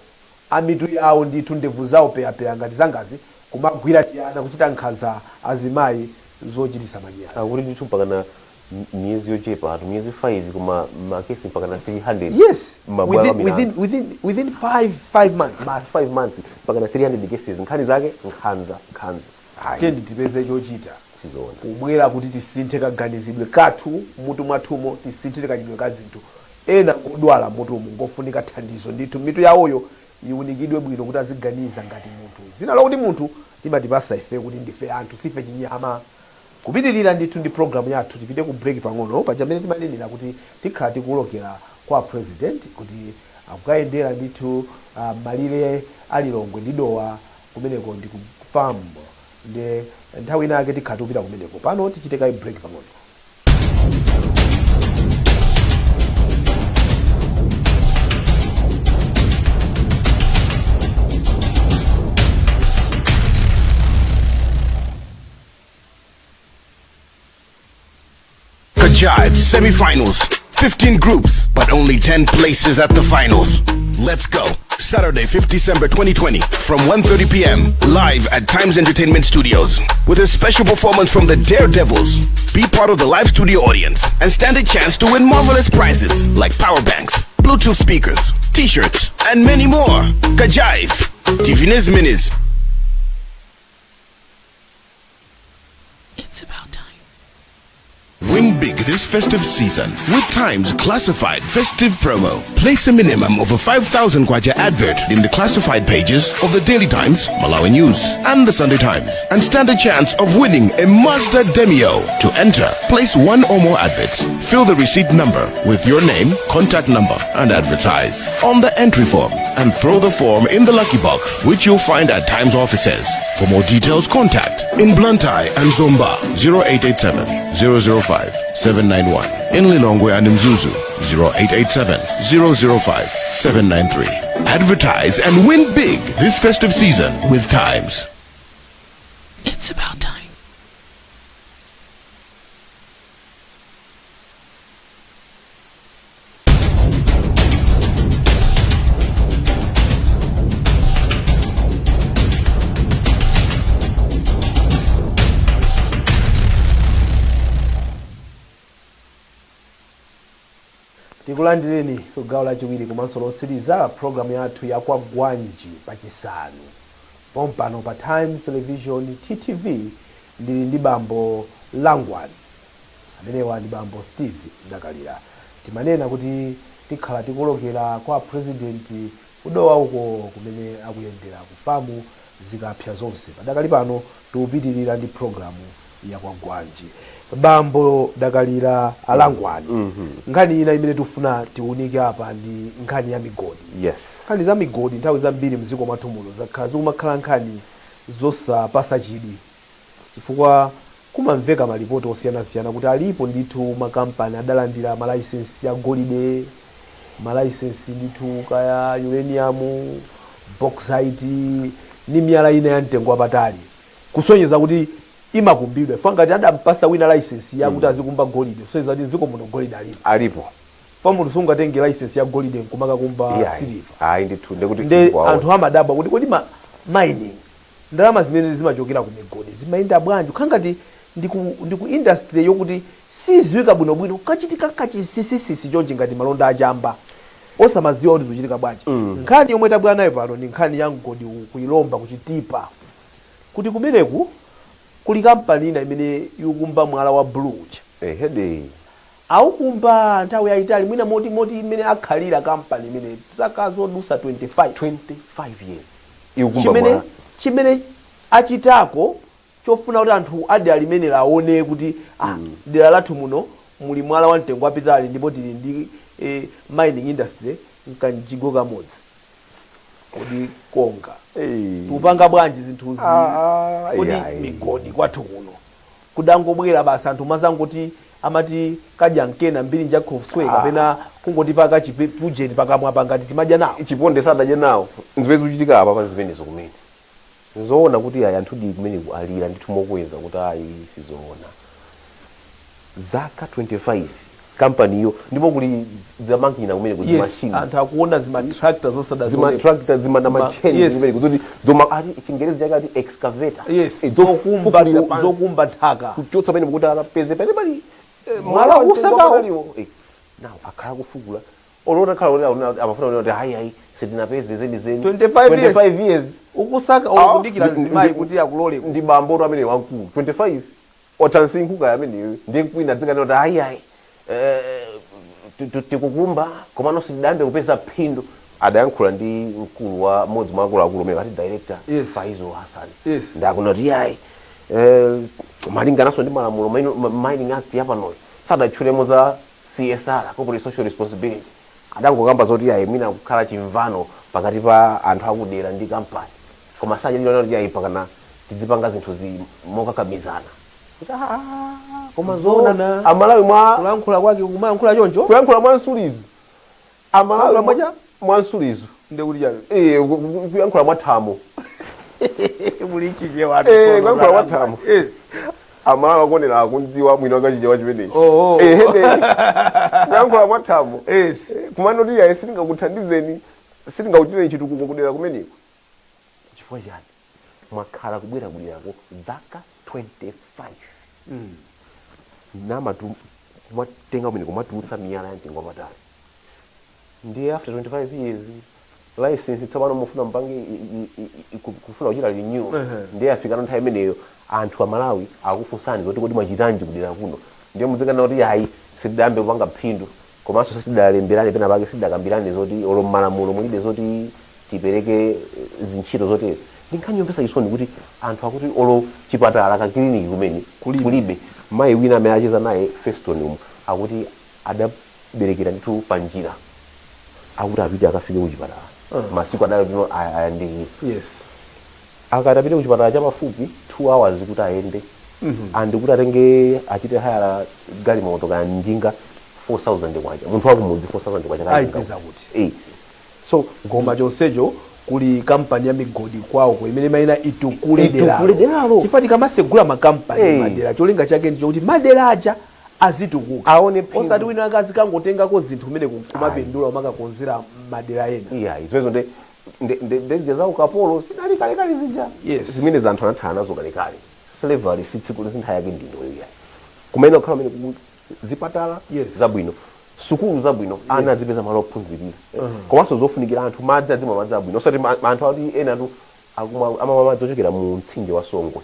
[SPEAKER 1] amitu yawo ndithu ndevu zawo peyapeya ngati zangazi kumagwira tiyana, kuchita nkhanza azimayi zochitisa manyazi.
[SPEAKER 2] Akuti ndithu mpakana miyezi yochepa atu, miyezi 5, koma makesi mpakana 300. Mabwalo amilandu.
[SPEAKER 1] Within 5 months.
[SPEAKER 2] Ma 5 months mpakana 300 cases. Nkhani zake nkhanza, nkhanza. Ayi,
[SPEAKER 1] Tendi tipeze chochita.
[SPEAKER 2] Sizoona.
[SPEAKER 1] Kubwera kuti tisinthe kaganizidwe kathu mutu mwathumo, tisinthe kachidwe ka zinthu. Ena ngodwala mutumu, ngofunika thandizo ndithu, mitu yawoyo iwunikidwe bwino kuti aziganiza ngati munthu. Zina lokuti munthu limatipasa ife kuti ndife anthu, sife chinyama. Kupitirira ndithu ndi programu yathu, tipite ku break pang'ono. Pachamene timanenera kuti tikhala tikulokera kwa president kuti akukayendera ndithu malire a Lilongwe ndi Dowa, kumeneko ndi ku farm, ndi nthawi inake tikhala tikupita kumeneko. Pano tichite kayi break pang'ono.
[SPEAKER 3] Kajive semifinals. 15 groups, but only 10 places at the finals. Let's go. Saturday, 5th December 2020, from 1:30 p.m., live at Times Entertainment Studios, with a special performance from the Daredevils. Be part of the live studio audience and stand a chance to win marvelous prizes like power banks, Bluetooth speakers, t-shirts, and many more. Kajive. Divines Minis.
[SPEAKER 4] It's about time.
[SPEAKER 3] Win big this festive season with Times Classified Festive Promo. Place a minimum of a 5,000 kwacha advert in the classified pages of the Daily Times, Malawi News, and the Sunday Times, and stand a chance of winning a Mazda Demio. To enter, place one or more adverts. Fill the receipt number with your name, contact number, and advertise on the entry form, and throw the form in the lucky box, which you'll find at Times offices. For more details, contact in Blantyre and Zomba 0887 005 791. In Lilongwe and Mzuzu 0887 005 793. Advertise and win big this festive season with Times.
[SPEAKER 4] It's about time.
[SPEAKER 1] Tikulandireni ku gawo lachiwiri komanso lotsiriza la programu yathu ya Kwagwanji pachisanu. Pompano pa Times Television, TTV, ndili ndi bambo Langwani. Amenewa ndi bambo Steve Dakalira. Timanena kuti tikhala tikulokera kwa president kudowa uko kumene akuyendera ku famu zikapsa zonse. Padakali pano tikupitirira ndi programu ya Kwagwanji. Bambo Dakalira, Alangwani, nkhani ina imene tikufuna tiunike apa ndi nkhani ya migodi. Nkhani za migodi nthawi zambiri mdziko mwathu muno zakhala zikumakhala nkhani zosapasa chidwi, chifukwa kumamveka malipoti osiyanasiyana kuti alipo ndithu makampani adalandira malaisensi a golide, malaisensi ndithu kaya uranium, bauxite ndi miyala ina ya mtengo wapatali, kusonyeza kuti imakumbidwa. Fa ngati adampasa wina license yakuti azikumba golide, kusonyeza kuti mdziko muno golide alipo.
[SPEAKER 2] Alipo.
[SPEAKER 1] Fa munthu sungatenge license ya golide nkumakakumba siliva.
[SPEAKER 2] Ayi ndithu, ndekuti
[SPEAKER 1] Nde anthu amadabwa kuti kodi ma mining, ndalama zimene zimachokera ku migodi zimayenda bwanji? Kukhala ngati ndiku industry yokuti siziwika bwinobwino, kachitika kachinsinsinsi chonchi ngati malonda achamba, osamadziwa kuti zikuchitika bwanji. Nkhani yomwe tabwera nayo pano ndi nkhani ya mgodi uwu kuilomba kuchitipa, kuti kumeneku kuli kampani ina imene ikukumba mwala wa blue uja.
[SPEAKER 2] Ehede.
[SPEAKER 1] Aukumba nthawi yayitali, mwina moti imene akhalira kampani imene zaka zodusa 25.
[SPEAKER 2] 25 years ikukumba
[SPEAKER 1] Chimene
[SPEAKER 2] mwala.
[SPEAKER 1] Chimene achitako chofuna kuti anthu adera limene aone kuti dera lathu muno muli mwala wa mtengo wapatali ndipo tili ndi mining industry, nkanjigo kamodzi. Kodi konga tikupanga bwanji zinthuzi? Kodi migodi kwathu kuno kudangobwera basi anthu mazangoti amati kadya nkena mbiri njakhoswe, kapena kungoti paka chipujeni pakamwa pangati timadya nawo?
[SPEAKER 2] Chiponde sadadye nawo. Nzimene zikuchitika apa pa zimenezo kumene zoona kuti ayi, anthu di kumeneku alira ndithu mokweza kuti ayi, sizoona, zaka 25 kampaniyo, ndipo kuli zamakina kumene kuli machine.
[SPEAKER 1] Anthu akuona zimatractor zosada.
[SPEAKER 2] Zimatractor, zima machine kumene kuzoti zoma ati chingerezi chake ati excavator.
[SPEAKER 1] Zokumba.
[SPEAKER 2] Zofukulira pansi.
[SPEAKER 1] Zokumba nthaka.
[SPEAKER 2] Kuchotsa pamene kuti akapeze pene pali
[SPEAKER 1] mwala usakawo.
[SPEAKER 2] Now akhala kufukula olona khala kuti amafuna kuti hayi hayi, sitinapeze zenizeni.
[SPEAKER 1] 25 years.
[SPEAKER 2] 25 years.
[SPEAKER 1] Ukusaka okudikira mzimayi kuti akulole.
[SPEAKER 2] Ndi bambo amene wamkulu, 25 othansinkhuka ameneyo, ndi kwina dzikana kuti hayi hayi, tikukumba komano sitidayambe kupeza phindu. Adayankhula ndi mkulu wa mmodzi mwa akuluakulu umene ati director Faizo Hassan. Ndakuna kuti yayi, malingananso ndi malamulo Mining Act yapanoyo, sadatchulemo za CSR, corporate social responsibility. Adangokamba zoti yayi, mwina kukhala chimvano pakati pa anthu akudera ndi kampani, koma sajadilana kuti yayi, pakana tidzipanga zinthu zi mokakamizana. Kuti, "Ah, koma
[SPEAKER 1] Zoona.
[SPEAKER 2] zoona Amalawi mwa
[SPEAKER 1] Kulankhula kwake kumayankhula choncho.
[SPEAKER 2] Kuyankhula mwa nsulizo Amalawi.
[SPEAKER 1] Kuyankhula mwacha?
[SPEAKER 2] Mwa nsulizo.
[SPEAKER 1] Ndekuti chani?
[SPEAKER 2] Kuyankhula mwa thamo.
[SPEAKER 1] Muli chichewa.
[SPEAKER 2] Kuyankhula mwa thamo. Amalawi akonera akundziwa mwino akachichewa chimenechi. Ehede, kuyankhula mwa thamo. Kumanoti yayi, sitingakuthandizeni, sitingakuchiteni chitukuko kudera kumeneko. Chifukwa chani? Mwakhala kubwera kuderako zaka 25 namatu kumatenga kumene kumatulutsa miyala ya mtengo wapatali, ndiye after 25 years license tsopano mufuna mpange kufuna kuchita renew. Ndiye afikana nthawi imeneyo anthu Amalawi akufunsani zoti kodi mwachitanji kudera kuno, ndiye muzikana kuti ayi, sitidayambe kupanga phindu, komanso sitidalemberane pena pake, sitidakambirane zoti olo mmalamulo mulibe zoti tipereke zintchito zotere. Ndi nkhani yomvetsa chisoni kuti anthu akuti olo chipatala kakiliniki kumene kulibe. Mayi wina amene acheza naye Feston umu akuti adaberekera ndithu pa njira, akuti apite akafike kuchipatala masiku adali tino ayandikira. Akati apite kuchipatala chapafupi, 2 hours kuti ayende, and kuti atenge achite hayala galimoto kaya njinga, 4000 kwacha. Munthu wakumudzi 4000 kwacha kayi.
[SPEAKER 1] Ayipeza kuti?
[SPEAKER 2] So
[SPEAKER 1] koma chonsecho kuli kampani ya migodi kwawo imene mayina itukule
[SPEAKER 2] Itukule deralo.
[SPEAKER 1] Chifukwa tikamasegula makampani madera, cholinga chake ndichokuti madera aja azitukuka.
[SPEAKER 2] Aone phindu.
[SPEAKER 1] Osati wina akazikangotengako zinthu kumene kumapindula umakakonzera madera ena.
[SPEAKER 2] Iya, zimenezo nde za ukapolo zinali kalekale zija. Zimene anthu anathana nazo kalekale. Slavery si tsiku nthawi yake ndino iya. Kumene kukhala kumene zipatala zabwino, sukulu zabwino, ana azipeza malo ophunzirira, komanso zofunikira anthu, madzi, adzimwa madzi abwino, osati anthu ati ena tu Amamwa madzi ochokera mu mtsinje wa Songwe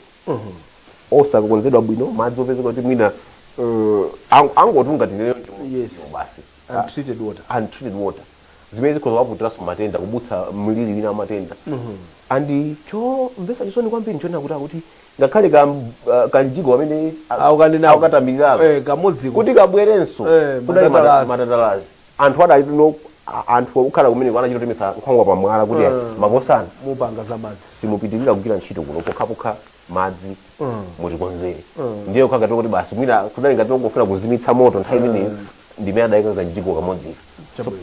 [SPEAKER 2] osakonzedwa bwino, madzi opezeka kuti mwina angotunga tinene basi.
[SPEAKER 1] Untreated water.
[SPEAKER 2] Untreated water zimene zikhoza kuwaputiranso matenda, kubutsa mliri wina wa matenda. And chomvetsa chisoni kwambiri nchonena kuti ngakhale kamjigo kamene
[SPEAKER 1] Aukanena
[SPEAKER 2] akukatamirirako
[SPEAKER 1] kamodziko
[SPEAKER 2] kuti kabwerenso kudali
[SPEAKER 1] matatalasi.
[SPEAKER 2] Matatalasi. Anthu adalino, anthu okhala kumene anachita kutemesa nkhwangwa pamwala kuti makosana,
[SPEAKER 1] mupanga za madzi,
[SPEAKER 2] simupitirira kugwira ntchito kuno pokhapokha madzi mutikonzere. Ndiye kukhala ngati kuti basi mwina kudali ngati ongofuna kuzimitsa moto nthawi imeneyo, ndimene adayika kanjigo kamodzika.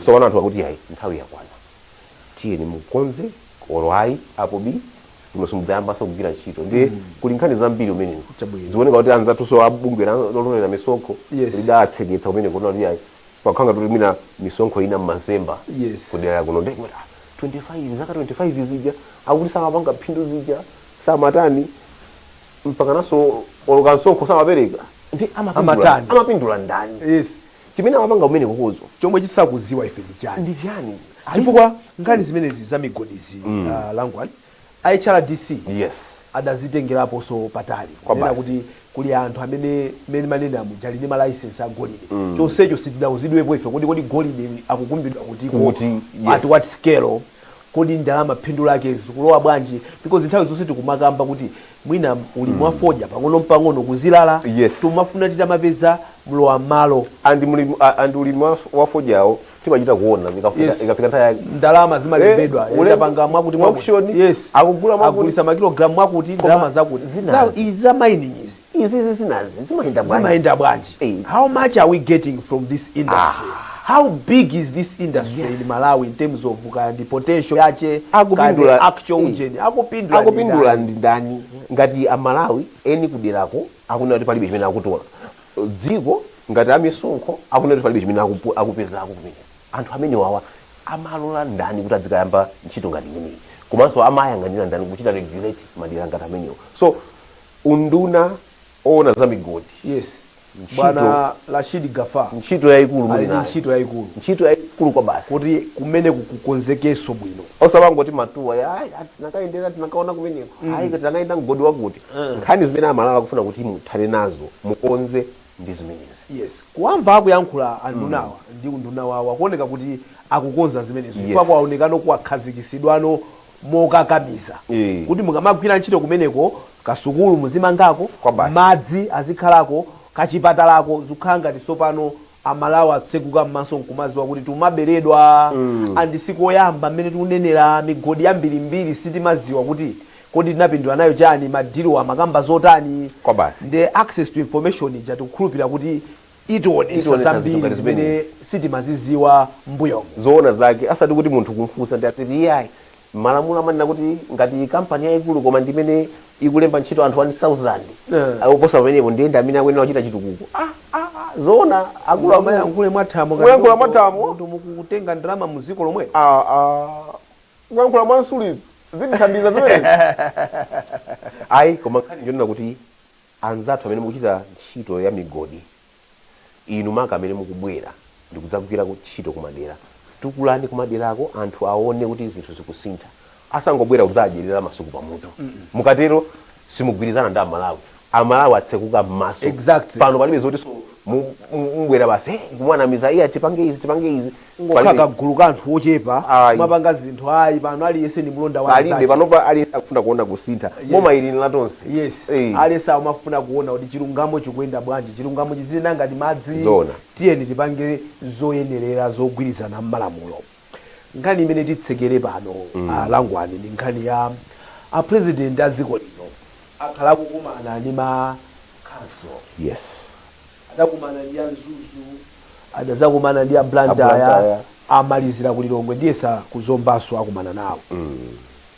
[SPEAKER 2] So pano anthu akuti ayi, nthawi yakwana, tiyeni mukonze olo ayi, apo bii kuno simudzayambanso kugwira ntchito. Ndiye kuli nkhani zambiri umeneko. Zikuoneka kuti anzathuso abungwe lotolera misonkho lidatseketsa kumene kuona kuti ayi, pakhanga kuti mwina misonkho ina mmazemba kudera kuno. Ndiye kuti 25 zaka 25 zija akuti samapanga phindu zija, samatani, mpaka naso olo kansonkho samapereka, ndi amapindula
[SPEAKER 1] Amatani.
[SPEAKER 2] Amapindula ndani? Chimene amapanga kumene kukozo
[SPEAKER 1] Chomwe chisakuziwa ife ndi chani?
[SPEAKER 2] Ndi chani?
[SPEAKER 1] Chifukwa nkhani zimenezi za migodizi, langwani HRDC adazitengeraponso patali
[SPEAKER 2] Kwa
[SPEAKER 1] kunena
[SPEAKER 2] basi.
[SPEAKER 1] kuti kuli anthu amene mene manena muja ali ndi ma license a golide. Chonsecho sitinauzidwepo ife kuti kodi golide akukumbidwa kutiko,
[SPEAKER 2] Kuti, yes.
[SPEAKER 1] at what scale, kodi ndalama phindu lake zikulowa bwanji? Because nthawi zonse tikumakamba kuti mwina ulimi wa fodya pang'ono mpang'ono kuzilala. Tumafuna titamapeza mlowa malo.
[SPEAKER 2] And mulimi and ulimi wa fodyawo timachita kuona ikafika ikafika nthawi yake
[SPEAKER 1] ndalama zimalembedwa, tapanga mwakuti mwakuti.
[SPEAKER 2] Auction, akugula mwakuti.
[SPEAKER 1] Agulisa makilogalamu mwakuti, ndalama zakuti.
[SPEAKER 2] Zinazi.
[SPEAKER 1] Izi za mining izi
[SPEAKER 2] Izi zinazi zimayenda bwanji?
[SPEAKER 1] Zimayenda bwanji? How much are we getting from this industry? How big is this industry in Malawi in terms of kaya ndi potential yache, kaya ndi actual ujeni akupindula ndi
[SPEAKER 2] Akupindula
[SPEAKER 1] ndani?
[SPEAKER 2] Ndi ndani? Ngati Amalawi eni kuderako akunena kuti palibe chimene akutola, dziko ngati amisonkho akunena kuti palibe chimene akupezako kumene, anthu amene wawa amalola ndani kuti adzikayamba ntchito ngati imeneyi? Komanso amayang'anira ndani kuchita regulate madera ngati amenewo? So unduna oona za migodi,
[SPEAKER 1] Bwana Rashid Gafar
[SPEAKER 2] ntchito yayikulu muli
[SPEAKER 1] ali ndi
[SPEAKER 2] nayo.
[SPEAKER 1] Ntchito yayikulu.
[SPEAKER 2] Ntchito yayikulu kwa basi.
[SPEAKER 1] Kuti kumene kukonzekenso bwino.
[SPEAKER 2] Osapangoti matuwa ya ayi, tinakayendera, tinakaona kumeneko, ayi, tinakayenda mgodi wakuti. Nkhani zimene Amalawi akufuna kuti muthane nazo, mukonze, ndi zimenezi.
[SPEAKER 1] Yes, kuwamva akuyankhula andunawa ndi unduna wawo, akuoneka kuti akukonza zimenezo. Chifukwa kwaonekano kuwakhazikisidwano mokakamiza kuti mukamagwira ntchito kumeneko, kasukulu muzimangako,
[SPEAKER 2] Kwa basi.
[SPEAKER 1] madzi azikhalako, kachipatalako. Zikukhala ngati sopano Amalawi atsekuka m'maso nkumaziwa kuti tumaberedwa. And sikoyamba mmene tikunenera, migodi yambirimbiri sitimaziwa kuti kodi tinapindula nayo chani, ma deal amakamba zotani.
[SPEAKER 2] Kwa basi.
[SPEAKER 1] Ndi access to information ija, tikukhulupirira kuti itionesa
[SPEAKER 2] Itionetsa
[SPEAKER 1] zambiri
[SPEAKER 2] zinthu ngati
[SPEAKER 1] zimene
[SPEAKER 2] zimenezi.
[SPEAKER 1] sitimaziziwa mbuyomo.
[SPEAKER 2] Zoona zake, asati kuti munthu kumfunsa ndi ati iyayi, malamulo amanena kuti ngati kampani yayikulu koma ndimene ikulemba ntchito anthu 1000 akuposa pamenepo, ndiye ndi amene akuyenera kuchita chitukuko. Zoona akulu akulu?
[SPEAKER 1] Mayankhule mwathamo.
[SPEAKER 2] Muyankhula mwathamo.
[SPEAKER 1] Munthu mukutenga ndalama muziko lomwe.
[SPEAKER 2] Kuyankhula mwansulizo zitithandiza zimenezi? Ayi, koma nkhani njonena kuti anzathu amene mukuchita ntchito ya migodi, inu maka amene mukubwera ndikudzagwira ntchito kumadera, tukulani kumaderako, anthu aone kuti zinthu zikusintha, asangobwera kudzadyerera masuku pamutu. Mukatero simugwirizana ndi Amalawi. Amalawi atsekuka m'maso. Pano palibe zoti so mubwera basi, hey, kumwanamiza, iya, tipange izi, tipange izi.
[SPEAKER 1] Ngokhala
[SPEAKER 2] Palibe.
[SPEAKER 1] kagulu ka anthu ochepa
[SPEAKER 2] Ayi.
[SPEAKER 1] mapanga zinthu, ayi. Pano aliyense ndi mlonda wa
[SPEAKER 2] Palibe.
[SPEAKER 1] anzake.
[SPEAKER 2] Panopa aliyense akufuna kuona kusintha. Boma ili la tonse.
[SPEAKER 1] Aliyense amafuna kuona kuti chilungamo chikuyenda bwanji, chilungamo chiziyenda ngati madzi.
[SPEAKER 2] Zoona.
[SPEAKER 1] Tiyeni tipange zoyenerera zogwirizana m'malamulo. Nkhani imene titsekere pano, langwani, ndi nkhani ya a president a dziko lino akhala akukumana ndi ma council. Adakumana ndi a Mzuzu, adazakumana ndi a Blantyre,
[SPEAKER 2] Blantyre.
[SPEAKER 1] Amalizira ku Lilongwe, ndiyesa kuzombaso akumana nawo.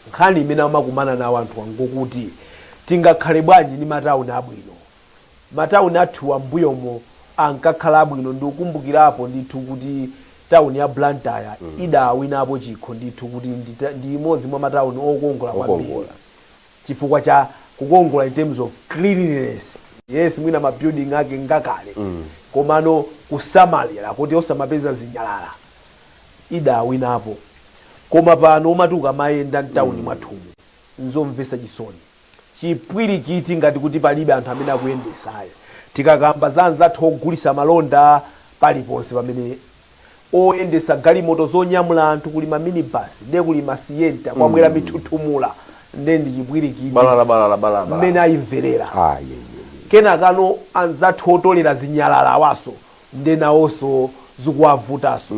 [SPEAKER 1] Nkhani imene amakumana nawo anthu angokuti tingakhale bwanji ndi matawuni abwino? Matawuni athuwa mbuyomo ankakhala abwino. Ndikukumbukirapo ndithu kuti tawuni ya Blantyre idawinapo chikho ndithu kuti ndi imodzi mwa matawuni okongola kwambiri,
[SPEAKER 2] Okongola.
[SPEAKER 1] chifukwa cha kukongola in terms of cleanliness. Yes, mwina ma building ake ngakale, komano kusamalira kuti osamapeza zinyalala, idawinapo. Koma pano umati ukamayenda mtawuni mwathumu, Nzomvetsa chisoni, chipwirikiti ngati kuti palibe anthu amene akuyendesayo. Tikakamba za anzathu ogulisa malonda paliponse, pamene oyendesa galimoto zonyamula anthu, kuli ma minibus, nde kuli ma Sienta, kwabwera mithuthumula, nde ndi chipwirikiti.
[SPEAKER 2] Balala, balala, balala.
[SPEAKER 1] Mmene ayimverera.
[SPEAKER 2] Ah, yeah.
[SPEAKER 1] Kenakano anzathu otolera zinyalala awaso, nde nawonso zikuwavutaso.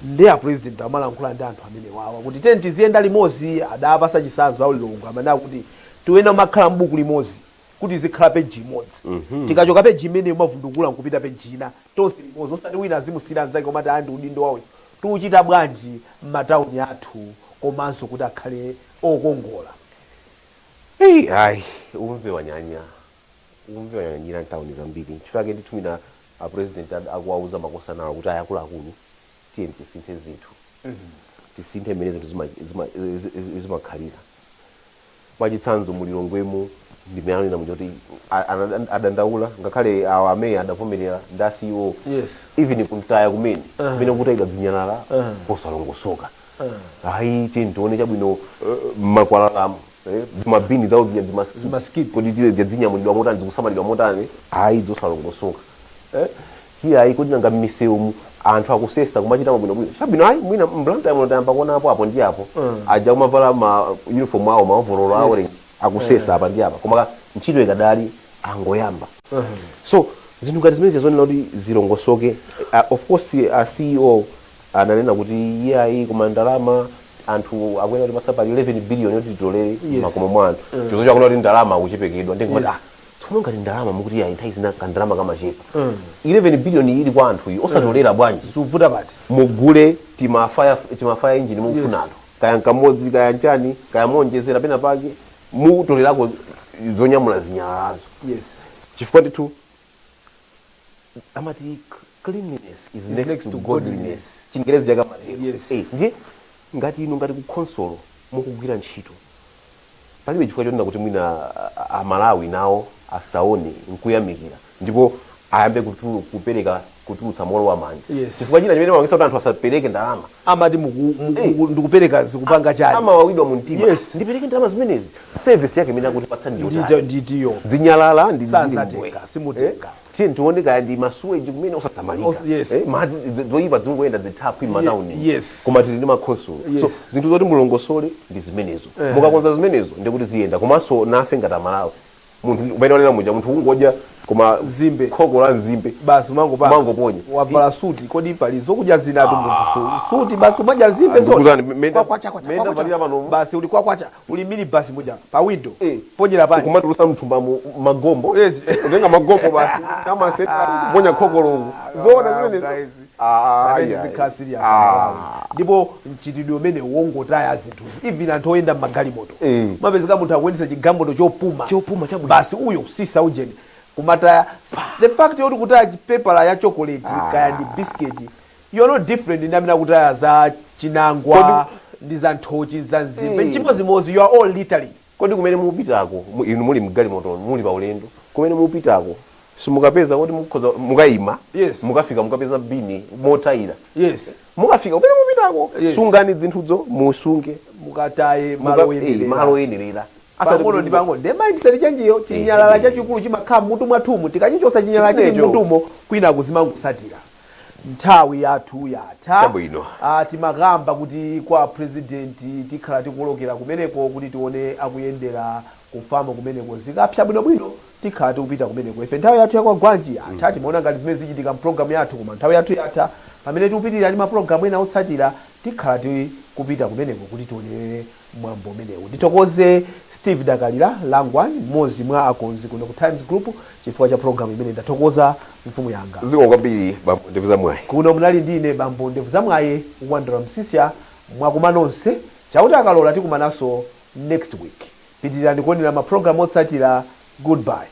[SPEAKER 1] Nde a President amalankhula ndi anthu amene wawa kuti teni tiziyenda limodzi. Adapasa chitsanzo a Lilongwe, amanena kuti tiwena umakhala m'buku limodzi kuti izikhala peji imodzi. Tikachoka peji imene, umavundukula nkupita peji ina, tonse limodzi, osati wina azimusira anzake komati andi udindo wawo. Tiuchita bwanji m'matawuni athu komanso kuti akhale okongola?
[SPEAKER 2] Hey, ayi, umve wanyanya, umve wanyanyira ntawuni zambiri. Nchifukwa ndithu mina a President akuwauza makosana awo kuti ayakuluakulu, tiye tisinthe zinthu, tisinthe mmene zinthu zimakhalira. Mwachitsanzo, mulilongwemo ndimene anena muja kuti adandaula, ngakhale awa amene adavomerera ndi a CEO. Even kuntaya kumene kumene kutayidwa zinyalala kosalongosoka. Ayi, tiye tione chabwino, mmakwalalamu, zimabini zawo zija.
[SPEAKER 1] Zimaskip.
[SPEAKER 2] Kodi tile zinyamulidwa motani, zikusamalidwa motani? Ayi, zosalongosoka. Hiya, ayi, kodi nanga mmisewumu anthu akusesa kumachita mabwinobwino? Chabwino, ayi, mwina mBlantyre muno tayamba kuonapo apo ndi apo, aja kumavala ma uniform awo, maovololo awo, akusesa apa ndi apa, koma ntchito ikadali angoyamba. So zinthu ngati zimene zonena kuti zilongosoke, of course a CEO ananena kuti iye ayi, koma ndalama anthu akuyenera kuti pasa pali 11 billion yoti titolere makomo mwa anthu. Chizo chakuona kuti ndalama akuchepekedwa, ndi kumati, ah, tsono ngati ndalama mukuti ayi, nthawi zina kandalama kamachepa, 11 billion ili kwa anthu iyi osatolera bwanji?
[SPEAKER 1] Zikuvuta pati?
[SPEAKER 2] Mugule tima fire engine mukufunato, kaya nkamodzi, kaya nchani, kaya monjezera pena pake mutolerako zonyamula zinyalalazo. Chifukwa ndithu amati cleanliness is next to godliness, Chingerezi chakamatero. Eh, ndiye ngati inu ngati ku khonsolo mukugwira ntchito, palibe chifukwa chonena kuti mwina Amalawi nawo asaone nkuyamikira ndipo ayambe kupereka, kutulutsa molowa manja. Chifukwa china chimene mapangisa kuti anthu asapereke ndalama,
[SPEAKER 1] amati ndikupereka, zikupanga chani?
[SPEAKER 2] Amawawidwa mu mtima. Ndipereke ndalama zimenezi, service yake imene akutipatsa ndiyotani?
[SPEAKER 1] Nditiyo.
[SPEAKER 2] Zinyalala ndi zili
[SPEAKER 1] Sanzatenga,
[SPEAKER 2] mbwe.
[SPEAKER 1] Simutenga.
[SPEAKER 2] Tiye tione, kaya ndi ma sewage kumene osasamalika. Madzi zoyipa zingoyenda zithaphwi m'matawuni. Koma tili ndi makhonsolo. So zinthu zoti mulongosole ndi zimenezo. Mukakonza zimenezo, ndikuti ziyenda. Komanso nafe ngati Amalawi, munthu umene wanena muja, munthu kungodya koma
[SPEAKER 1] Nzimbe.
[SPEAKER 2] Khoko la nzimbe
[SPEAKER 1] basi, umangopanga.
[SPEAKER 2] Umangoponya.
[SPEAKER 1] Wavala suti, kodi pali zokudya zinatu? Munthu suti basi, umadya nzimbe.
[SPEAKER 2] Ndikuzani,
[SPEAKER 1] Kwakwacha, kwacha,
[SPEAKER 2] menda
[SPEAKER 1] kwakwacha.
[SPEAKER 2] Valira pano.
[SPEAKER 1] Basi, uli kwakwacha, uli mini basi muja pa window, ponyera panja.
[SPEAKER 2] Kumatulusa mthumbamo magombo. Utenga magombo basi, kama seta kuponya khokolo, zoona zimenezo?
[SPEAKER 1] Guys.
[SPEAKER 2] Ah,
[SPEAKER 1] Pamene
[SPEAKER 2] ayi,
[SPEAKER 1] zikhala serious.
[SPEAKER 2] Ah.
[SPEAKER 1] Amalawi. Ndipo mchitidwe umene wongotaya zinthu, even anthu oyenda mmagalimoto, mapezeka munthu akuyendesa chigalimoto chopuma.
[SPEAKER 2] Chopuma chabwino.
[SPEAKER 1] Basi, uyo sisa ujeni kumataya. The fact yoti kutaya pepala ya chocolate, kaya ndi biscuit, you're not different ndi amene akutaya za chinangwa ndi za nthochi, za nzimbe. Chimodzimodzi, you are all littering.
[SPEAKER 2] Kodi kumene mupitako, inu muli mgalimoto, muli pa ulendo, kumene mupitako simukapeza kuti mukhoza mukayima? Mukafika mukapeza bini motayira. Mukafika kumene mupitako, sungani zinthuzo, musunge.
[SPEAKER 1] Mukataye malo oyenerera.
[SPEAKER 2] Malo oyenerera.
[SPEAKER 1] Pang'ono ndi pang'ono, nde mindset chanjiyo, chinyalala chachikulu chimakhala mmutu mwathumu. Tikachichosa chinyalala chili
[SPEAKER 2] Chimenecho.
[SPEAKER 1] mmutumo, kwina kuzimangosatira. Nthawi yathu yatha.
[SPEAKER 2] Chabwino.
[SPEAKER 1] Ah, timakamba kuti kwa President tikhala tikulokera kumeneko kuti tione akuyendera kufamu kumeneko. Zikapsa bwinobwino, tikhala tikupita kumeneko. Ife nthawi yathu yakwagwanji yatha. Timaona ngati zimene zichitika mpulogalamu yathu, koma nthawi yathu yatha. Pamene tikupitirira ndi mapulogalamu ena otsatira, tikhala tikupita kumeneko kuti tionerere mwambo umenewu. Ndithokoze Steve Dakalira Langwan, mmodzi mwa akonzi kuno ku Times Group, chifukwa cha pulogalamu imene. Ndathokoza, mfumu yanga.
[SPEAKER 2] Zikomo kwambiri, bambo Ndevu Zamwayi.
[SPEAKER 1] Kuno munali ndine, bambo Ndevu Zamwayi, Wandera Msisya. Mwakuma nonse. Chauta akalola, tikumananso next week. Pitirirani kuonera mapulogalamu otsatira. Goodbye.